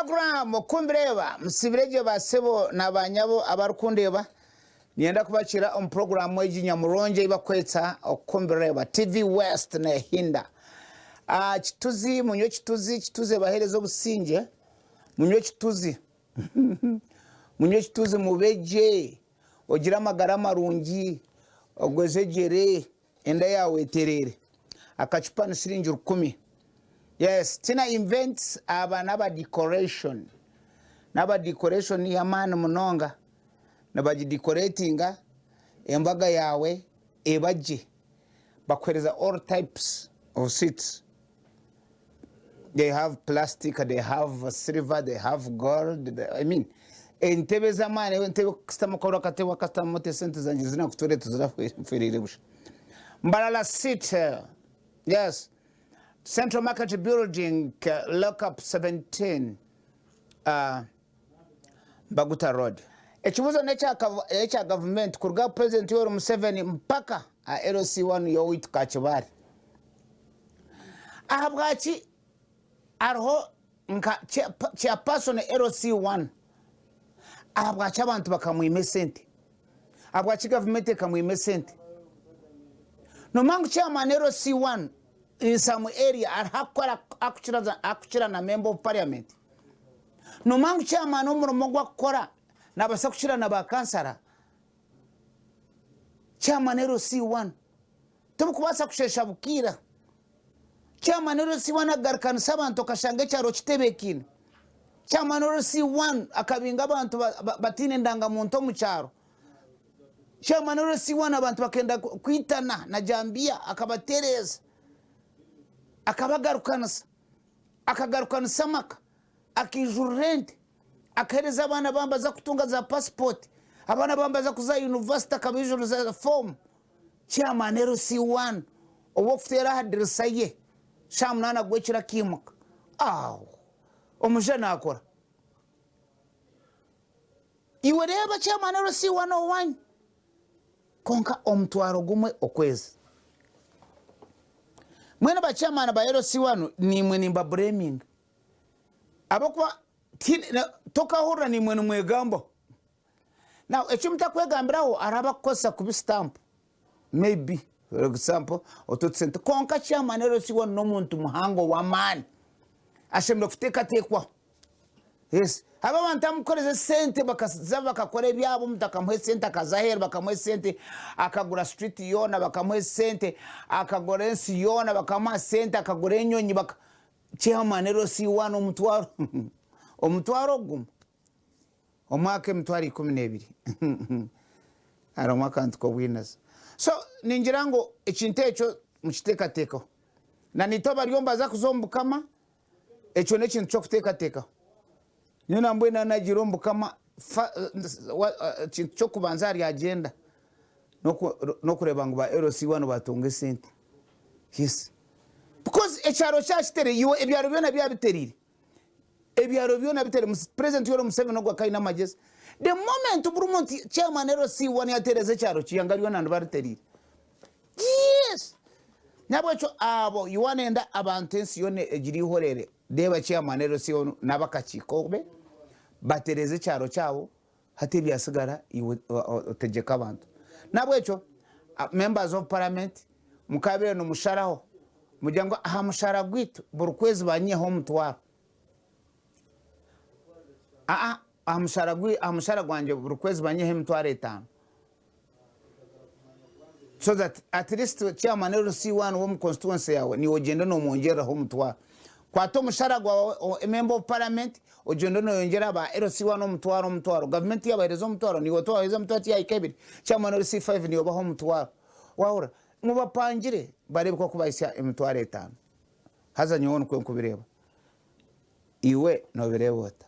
Program Okumbireeba Musibire gye ba sebo na ba nyabo abarikundeeba. Niinyenda kubakiira omu puroguraamu egi nyamurungi ei barikwetsa Okumbireeba TV West neehinda. Ah, kituzi, munywe kituzi, kituzi ebaheereze obusingye. Munywe kituzi. Munywe kituzi mube gye, ogire amagara marungi, ogwejegyere. Enda yaawe etereere. Akacupa ni siringi rukumi. Yes, Tina Events aba n'aba decoration. N'aba decoration y'amaani munonga. Nibagidecoratinga embaga yaawe eba gye. Bakuheereza all types of seats. They have plastic, they have silver, they have gold. They, I mean, entebe z'amaani, entebe kusitama okabura akatebe wakasitamamu oti esente zangye zinakutuure tizirafeereire busha. Mbarara City, yes, Central Market Building, lockup 17, uh, Mbaguta Road. Ekibuuzo n'ekya gavumenti kuruga aha Purezidenti Yoweri Museveni mpaka aha LC1 y'owaitu Kakibare. Ahabwaki hariho nka Chairperson LC1, ahabwaki abantu bakamwima esente? Ahabwaki gavumenti ekamwima esente? Nomanya ngu Chairman LC1 in some area hariho akukora akukira na member of parliament? Nomanya ngu chairman omurimo ogu akukora nabaasa kukira na ba kansara? Chairman LC1 Tibikubaasa kusheesha bukiira. Chairman LC1 akagarukanisa abantu okashanga ekyaro kitebeekaine. Chairman LC1 akabinga abantu bataine ndangamuntu omu kyaro. Chairman LC1 abantu bakenda kwitana na jambiya akabatereeza, akabagarukanisa, akagarukanisa amaka, akaijurira ente. Akaheereza abaana abamwe baza kutunga za pasipoti, abaana abamwe baza kuza yunivasite akabaijuriza foomu. Chairman LC1 ow'okuteera aha dirisa ye shaaha munaana gw'ekiro akaimuka. Aho omushaija naakora. Iwe reeba Chairman LC1 owaanyu. Kwonka omutwaro gumwe okwezi. Mbwenu ba Chairman ba LC1 naimwe nimbabureeminga. Ahabw'okuba tihaine tokahurira naimwe nimwegambaho. Now eki mutakwegambiraho hariho abakukozesa kubi stamp maybe for example otu otusente kwonka chairman LC one n'omuntu muhango ow'amaani ashemereire kuteekateekwaho. Yes hariho abantu abamukoreza esente bakaza bakakora ebyabo omuntu akamuha esente akaza aheeru bakamuha esente akagura street yoona bakamuha esente akagura ensi yoona bakamuha sente akagura enyonyi baka Chairman LC one omutwaro omutwaro gumwe omwaka emitwaro 12 harimu akantu k'obwinazi. So ningira ngu ekintu ekyo mukiteekateekeho. Na naitwe abari omu baza kuza omu bukama ekyo n'ekintu ky'okuteekateekaho. Nyowe nambwenu naaba nagiire omu bukama ekintu ky'okubanza ahari agenda n'okureeba ngu ba LC one batunga esente. Yes. Because ekyaro kyakitereire, iwe ebyaro byona byabitereire. Ebyaro byona bitereire. President Yoweri Museveni ogwo akaba aine amagyezi. The moment buri muntu chairman LC one yatereeza ekyaro kye, eihanga ryona niba ritereire. Yes! Nahabwekyo abo you wanenda abantu ensi yoona egire eihorere, reeba chairman LC one n'abakakiiko be batereeze ekyaro kyabo, Hati ebyatsigara iwe otegyeke abantu. Nahabwekyo members of parliament mukabeire nimusharaho mugira ngu aha mushara gwaitu buri kwezi banyiheho omutwaro. Aa aha mushara gwangye buri kwezi banyiheho emitwaro etano. So that at least chairman LC one w'omu constituency yaawe niiwe ogyende noomwongyereraho omutwaro. Kwata omushara gwawe member of parliament ogyende nooyongyera ba LC one omutwaro omutwaro. Gavumenti yaabaheereza omutwaro niiwe otwaheereza emitwaro tiyahika ebiri. Chairman LC five niiwe obaha omutwaro. Waahurira? Mubapangire bareebe ku barikubahisya emitwaro etaano. Haza nyowe nikwo nkubireeba. Iwe noobireeba ota?